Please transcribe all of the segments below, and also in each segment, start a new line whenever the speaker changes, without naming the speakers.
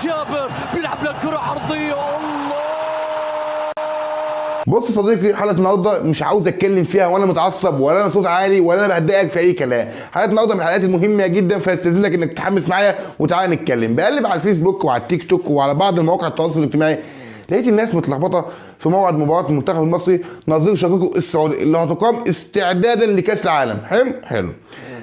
جابر بيلعب لكرة عرضية. الله.
بص يا صديقي، حلقة النهارده مش عاوز اتكلم فيها وانا متعصب ولا انا صوت عالي ولا انا بهدئك في اي كلام. حلقة النهارده من الحلقات المهمة جدا، فاستاذنك انك تتحمس معايا وتعالى نتكلم. بقلب على الفيسبوك وعلى التيك توك وعلى بعض المواقع التواصل الاجتماعي، لقيت الناس متلخبطه في موعد مباراة المنتخب المصري نظير شقيقه السعودي اللي هتقام استعدادا لكاس العالم. حلو حلو.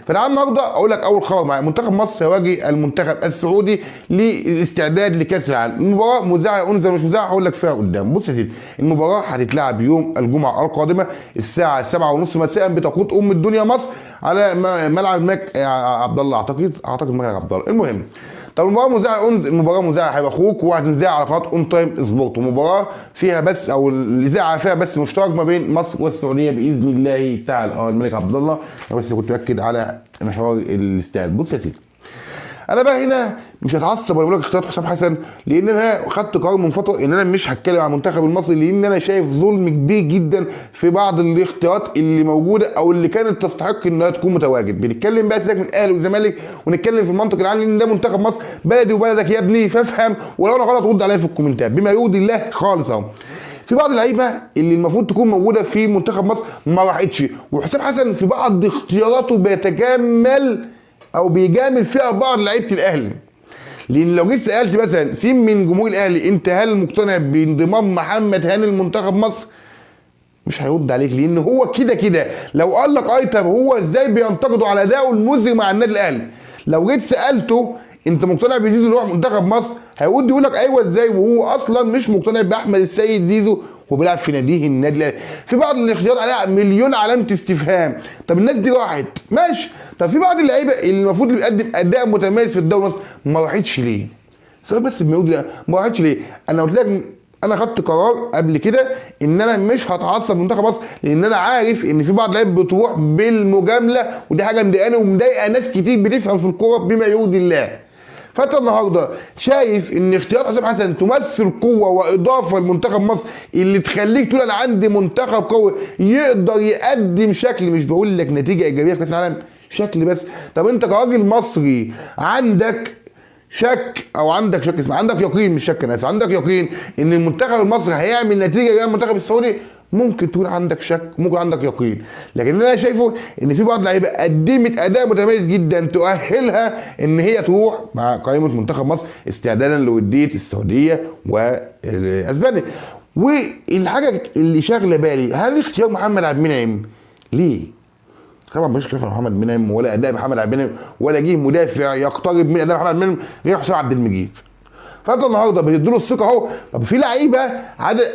فتعال النهارده اقول لك اول خبر معايا، منتخب مصر يواجه المنتخب السعودي للاستعداد لكاس العالم. المباراة مذاعه انزل مش مذاعه هقول لك فيها قدام. بص يا سيدي، المباراة هتتلعب يوم الجمعة القادمة الساعة 7:30 مساء بتقود ام الدنيا مصر على ملعب الملك عبد الله، اعتقد الملك عبد الله. المهم، طب المباراة مذاعه انزل، المباراة مذاعه هيبقى اخوك وهتنذاع على قناة اون تايم سبورت، ومباراة فيها بس او الاذاعة فيها بس مشترك ما بين مصر والسعودية باذن الله تعالى. الملك عبد الله، انا بس كنت باكد على محور الاستاد. بص يا سيدي، انا بقى هنا مش هتعصب ولا بقول لك اختيارات حسام حسن، لان انا خدت قرار من فترة ان انا مش هتكلم عن المنتخب المصري، لان انا شايف ظلم كبير جدا في بعض الاختيارات اللي موجودة او اللي كانت تستحق انها تكون متواجد. بنتكلم بقى سيبك من اهلي وزمالك ونتكلم في المنطق العام، لان ده منتخب مصر، بلدي وبلدك يا ابني، فافهم. ولو انا غلط رد عليا في الكومنتات بما يرضي الله خالص. اهو في بعض اللعيبة اللي المفروض تكون موجودة في منتخب مصر ما راحتش، وحسام حسن في بعض اختياراته بيتجمل او بيجامل فيها بعض لعيبة الاهلي. لان لو جيت سالت مثلا سين من جمهور الاهلي، انت هل مقتنع بانضمام محمد هاني لمنتخب مصر؟ مش هيرد عليك، لان هو كده كده لو قال لك اي طب هو ازاي بينتقده على اداؤه المزري مع النادي الاهلي؟ لو جيت سالته انت مقتنع بزيزو اللي هو منتخب مصر، هيرد يقول لك ايوه ازاي، وهو اصلا مش مقتنع باحمد السيد زيزو وبيلعب في ناديه النادي الاهلي. في بعض الاختيارات عليها مليون علامة استفهام. طب الناس دي راحت ماشي، طب في بعض اللعيبة اللي المفروض اللي بيقدم اداء متميز في الدوري المصري ما راحتش ليه؟ سؤال بس بيقول ما راحتش ليه؟ انا قلت لك انا خدت قرار قبل كده ان انا مش هتعصب منتخب مصر، لان انا عارف ان في بعض اللعيبة بتروح بالمجامله، ودي حاجة مضايقاني ومضايقه ناس كتير بتفهم في الكورة بما يرضي الله. فانت النهارده شايف ان اختيار حسام حسن تمثل قوة واضافه لمنتخب مصر اللي تخليك تقول انا عندي منتخب قوي يقدر يقدم شكل، مش بقول لك نتيجة ايجابية في كاس العالم، شكل بس. طب انت كراجل مصري عندك شك او عندك شك اسمه عندك يقين، مش شك انا اسف، عندك يقين ان المنتخب المصري هيعمل نتيجة زي المنتخب السعودي؟ ممكن تكون عندك شك، ممكن عندك يقين، لكن اللي انا شايفه ان في بعض اللعيبة قدمت اداء متميز جدا تؤهلها ان هي تروح مع قائمة منتخب مصر استعدادا لوديه السعودية واسبانيا. والحاجة اللي شاغله بالي، هل اختيار محمد عبد المنعم ليه؟ طبعا مش خلاف على محمد منعم ولا اداء محمد عبد المنعم ولا جه مدافع يقترب من اداء محمد منعم غير حسام عبد المجيد. فانت النهارده بتديله الثقة اهو. طب في لعيبة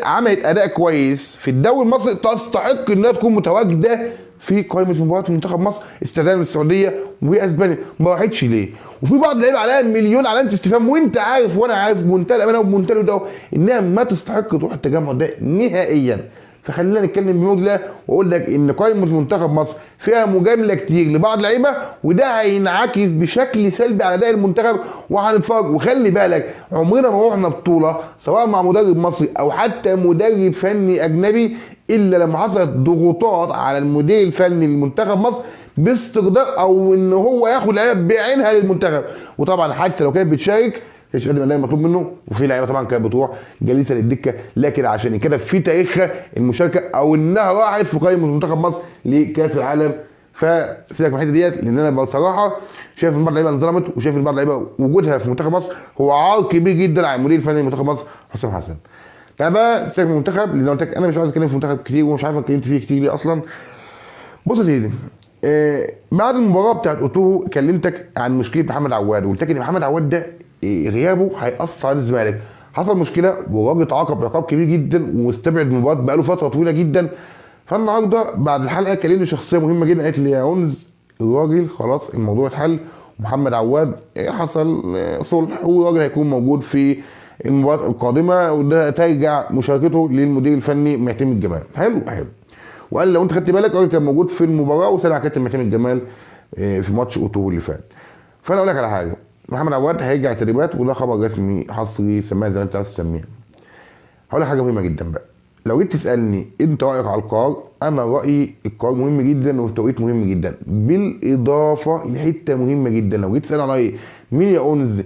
عملت اداء كويس في الدوري المصري تستحق انها تكون متواجدة في قائمة مباراة منتخب مصر استعدادا للسعودية واسبانيا، ما راحتش ليه؟ وفي بعض اللعيبة عليها مليون علامة استفهام، وانت عارف وانا عارف بمنتهى الامانة وبمنتهى الهدوء انها ما تستحق تروح التجمع ده نهائيا. فخلينا نتكلم بمجلة واقول لك ان قائمة منتخب مصر فيها مجاملة كتير لبعض اللعيبة، وده هينعكس بشكل سلبي على اداء المنتخب وهنتفرج. وخلي بالك عمرنا ما رحنا بطوله سواء مع مدرب مصري او حتى مدرب فني اجنبي الا لما حصلت ضغوطات على المدير الفني لمنتخب مصر باستقدام او ان هو ياخد لعيبة بعينها للمنتخب. وطبعا حتى لو كانت بتشارك مفيش قدم الاداء المطلوب منه، وفي لعيبة طبعا كانت بتروح جليسه للدكه، لكن عشان كده في تاريخها المشاركة او انها راحت في قائمة منتخب مصر لكاس العالم. فسيبك من الحتة ديت، لان انا بصراحة شايف ان بعض اللعيبة انظلمت، وشايف ان بعض اللعيبة وجودها في منتخب مصر هو عار كبير جدا على المدير الفني لمنتخب مصر حسام حسن. تعال بقى سيبك من المنتخب، لان قلت لك انا مش عايز اتكلم في المنتخب كتير ومش عارف اتكلمت فيه كتير ليه اصلا. بص يا سيدي، بعد المباراة بتاعت اوتوهو كلمتك عن مشكلة محمد عواد، وقلت لك ان محمد عواد ده غيابه هيأثر على الزمالك. حصل مشكلة والراجل اتعاقب عقاب كبير جدا واستبعد المباراة بقاله فترة طويلة جدا. فالنهارده بعد الحلقة كلمني شخصية مهمة جدا، قالت لي يا عنز الراجل خلاص الموضوع اتحل، ومحمد عواد حصل صلح والراجل هيكون موجود في المباراة القادمة، وده ترجع مشاركته للمدير الفني معتمد الجمال. حلو حلو. وقال لو انت خدت بالك الراجل كان موجود في المباراة وسلم على كابتن معتمد الجمال في ماتش اوتو اللي فات. فانا اقول لك على حاجة، محمد عواد هيرجع تدريبات، وده خبر رسمي حصري، سماها زي ما انت عايز تسميها. هقول لك حاجة مهمة جدا بقى، لو جيت تسالني انت رايك على القرار، انا رايي القرار مهم جدا وفي توقيت مهم جدا، بالاضافة لحته مهمة جدا. لو جيت تسالني على رايي مين يا اونز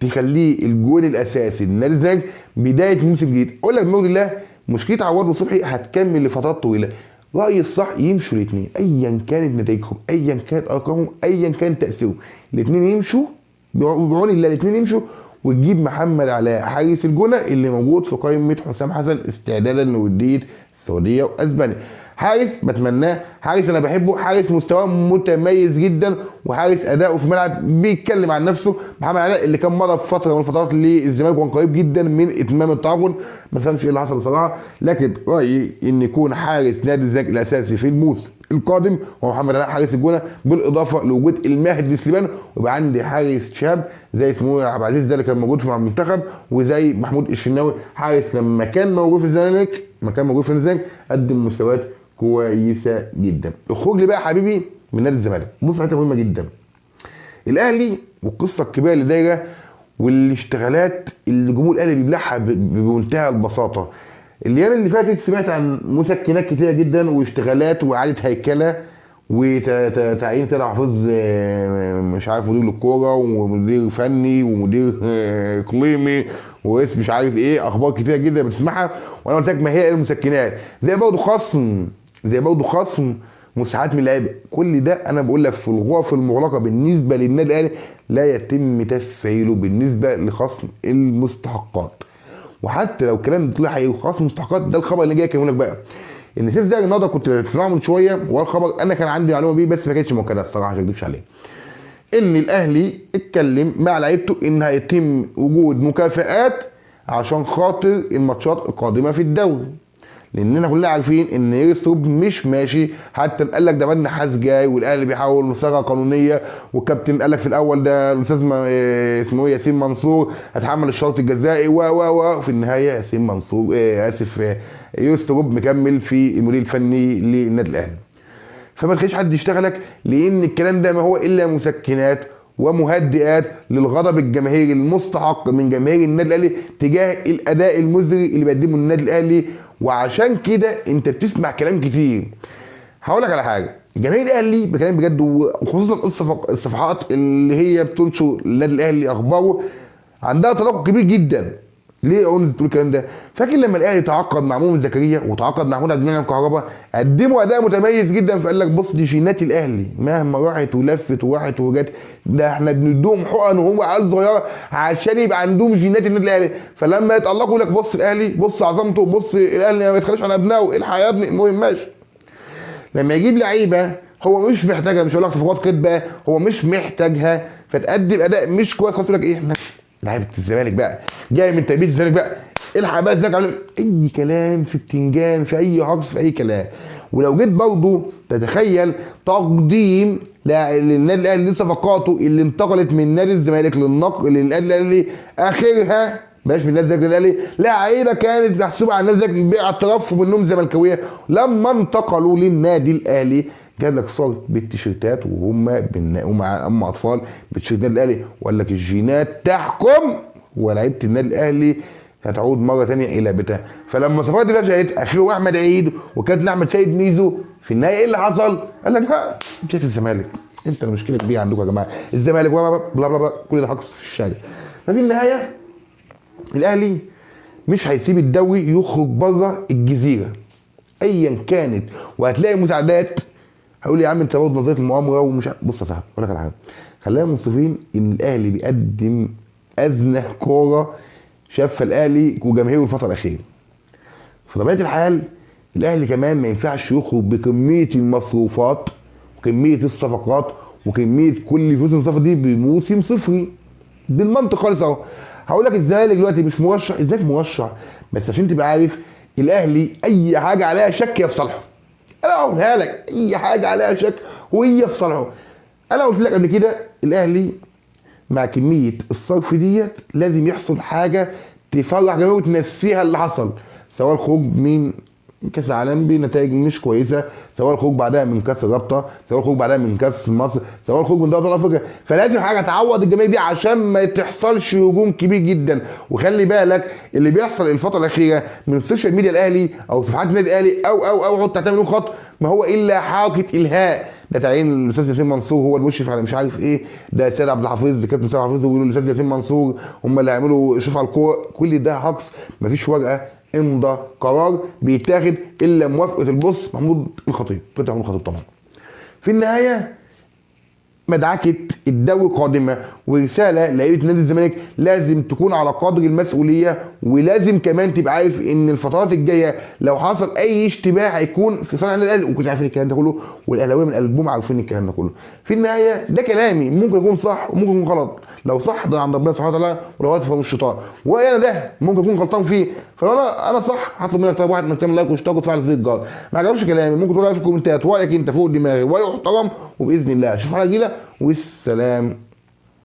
تخليه الجون الاساسي لنادي الزمالك بداية موسم جديد. اقول لك بمرض الله مشكلة عواد وصبحي هتكمل لفترات طويلة. رايي الصح يمشوا الاثنين ايا كانت نتائجهم، ايا كانت ارقامهم، ايا كان تاثيرهم، الاثنين يمشوا بعون الله، الاثنين يمشوا، وتجيب محمد علاء حارس الجونه اللي موجود في قائمة حسام حسن استعدادا لوديه السعودية واسبانيا. حارس بتمناه، حارس انا بحبه، حارس مستواه متميز جدا، وحارس اداؤه في الملعب بيتكلم عن نفسه. محمد علاء اللي كان مضى في فترة من الفترات للزمالك وكان قريب جدا من اتمام التعاقد، ما فهمش ايه اللي حصل بصراحة، لكن رايي ان يكون حارس نادي الزمالك الاساسي في الموسم القادم هو محمد علاء حارس الجونه، بالاضافة لوجود المهدي سليمان، ويبقى عندي حارس شاب زي اسمه عبد العزيز ده اللي كان موجود في مع المنتخب، وزي محمود الشناوي حارس لما كان موجود في الزمالك، ما كان موجود في الزمالك قدم مستويات كويسة جدا. اخرج لي بقى حبيبي من نادي الزمالك، بص حتة مهمة جدا، الاهلي والقصه الكبيرة اللي دايرة والاشتغالات اللي جمهور الاهلي بيبلعها بمنتهى البساطة. الايام اللي فاتت سمعت عن مسكنات كتيرة جدا واشتغالات واعاده هيكله وتعيين سيد حفيظ مش عارف مدير للكورة ومدير فني ومدير اقليمي ورئيس مش عارف ايه، اخبار كتيرة جدا بتسمعها، وانا قلت لك ما هي المسكنات، زي برضه خصم، زي برضه خصم مساحات من اللعيبة. كل ده انا بقول لك في الغرف المغلقة بالنسبة للنادي الاهلي لا يتم تفعيله بالنسبة لخصم المستحقات. وحتى لو الكلام طلع حقيقي وخصم مستحقات، ده الخبر اللي جاي اكلمه لك بقى، ان سيف زاهر النهارده كنت بسمعه من شوية، وهو الخبر انا كان عندي معلومة بيه بس ما كانتش مؤكدة الصراحة عشان ما اكذبش عليه، ان الاهلي اتكلم مع لعيبته ان هيتم وجود مكافآت عشان خاطر الماتشات القادمة في الدوري، لاننا كلنا عارفين ان يرستروب مش ماشي، حتى قال لك ده بند نحاس جاي والاهلي بيحاول صيغة قانونية، والكابتن قال لك في الاول ده الاستاذ اسمه ياسين منصور هتحمل الشرط الجزائي و و و في النهاية ياسين منصور اسف يرستروب مكمل في المدير الفني للنادي الاهلي. فما تخليش حد يشتغلك، لان الكلام ده ما هو الا مسكنات ومهدئات للغضب الجماهيري المستحق من جماهير النادي الاهلي تجاه الاداء المزري اللي بيقدمه النادي الاهلي. وعشان كده انت بتسمع كلام كتير. هقول لك على حاجة، جماهير الاهلي بكلام بجد، وخصوصا الصفحات اللي هي بتنشر النادي الاهلي اخباره، عندها تناقض كبير جدا. ليه اونز تقول الكلام ده؟ فاكر لما الاهلي تعاقد مع مؤمن زكريا وتعاقد مع محمود عبد المنعم كهربا، قدموا اداء متميز جدا، فقال لك بص دي جينات الاهلي مهما راحت ولفت وراحت وجت، ده احنا بنديهم حقن وهم عيال صغيرة عشان يبقى عندهم جينات النادي الاهلي، فلما يتالقوا يقول لك بص الاهلي، بص عظمته، بص الاهلي ما يتخلاش عن ابنائه، الحق يا ابني. المهم ماشي، لما يجيب لعيبة هو مش محتاجها، مش هقول لك صفقات كدبه، هو مش محتاجها، فتقدم اداء مش كويس خلاص، يقول لك ايه احنا لعيبة الزمالك بقى جاي من تربيه الزمالك بقى، الحق بقى الزمالك عامل اي كلام في بتنجان، في اي هجص، في اي كلام. ولو جيت برضه تتخيل تقديم للنادي الاهلي لصفقاته اللي انتقلت من نادي الزمالك للنقل للنادي الاهلي، اخرها بلاش من نادي الزمالك للاهلي، لعيبة كانت محسوبة على النادي الزمالك باعترافهم انهم زملكاويه، لما انتقلوا للنادي الاهلي جاب لك صور بالتيشيرتات وهم هم اطفال بتيشيرت النادي الاهلي، وقال لك الجينات تحكم ولاعيبه النادي الاهلي هتعود مرة ثانية الى بيتها. فلما صفقات دي فشلت اخيرا احمد عيد وكابتن احمد سيد ميزو، في النهاية ايه اللي حصل؟ قال لك ها شايف الزمالك، انت المشكلة كبيرة عندكم يا جماعة، الزمالك بلا بلا بلا، كل ده هجص في الشارع. ففي النهاية الاهلي مش هيسيب الدوري يخرج بره الجزيرة ايا كانت، وهتلاقي مساعدات. هيقول لي يا عم انت برضه نظرية المؤامرة ومش بص يا صاحبي اقول لك على حاجة، خلينا منصفين ان الاهلي بيقدم ازنه كورة شافها الاهلي وجماهيره الفترة الاخيرة. في طبيعة الحال الاهلي كمان ما ينفعش يخرج بكمية المصروفات وكمية الصفقات وكمية كل فلوس الصفقة دي بموسم صفري بالمنطق خالص. اهو هقول لك الزمالك دلوقتي مش مرشح، الزمالك مرشح، بس عشان تبقى عارف الاهلي اي حاجة عليها شك يا في صالحه. انا هقولها لك اي حاجة عليها شك وهي في صالحه. انا قلت لك قبل كده الاهلي مع كمية الصرف ديت لازم يحصل حاجة تفرح جماهيره وتنسيها اللي حصل، سواء الخروج من كاس العالم بنتائج مش كويسة، سواء الخروج بعدها من كاس الرابطة، سواء الخروج بعدها من كاس مصر، سواء الخروج من دوري ابطال افريقيا. فلازم حاجة تعوض الجماهير دي عشان ما تحصلش هجوم كبير جدا. وخلي بالك اللي بيحصل الفترة الاخيرة من ال social media الاهلي او صفحات النادي الاهلي او او او حط تحتها مليون خط، ما هو الا حركة الهاء. ده تعيين الاستاذ ياسين منصور هو المشرف على مش عارف ايه، ده سيد عبد الحفيظ، كابتن سيد عبد الحفيظ ويقولوا الاستاذ ياسين منصور هم اللي هيعملوا شوف على الكورة. كل ده هجص، مفيش ورقة امضى قرار بيتاخد الا موافقة ال boss محمود الخطيب، كابتن محمود الخطيب طبعا. في النهاية مدعكه الدوري قادمة، ورسالة لعيبة نادي الزمالك لازم تكون على قدر المسؤولية، ولازم كمان تبقى عارف ان الفترات الجاية لو حصل اي اشتباه هيكون في صالح النادي الاهلي، وكنت عارفين الكلام ده كله، والاهلاويه من قلبهم عارفين الكلام ده كله. في النهاية ده كلامي، ممكن يكون صح وممكن يكون غلط، لو صح ده عند ربنا سبحانه وتعالى، ولو غلط فهو الشيطان، وانا ده ممكن اكون غلطان فيه. فلو انا صح هطلب منك طيب واحد انك تعمل like واشتراك وتفعل زر الجرس. ما عجبش كلامي ممكن تقول في الكومنتات رايك انت فوق دماغي ويحترم، وباذن الله اشوف حلقة جديدة، والسلام.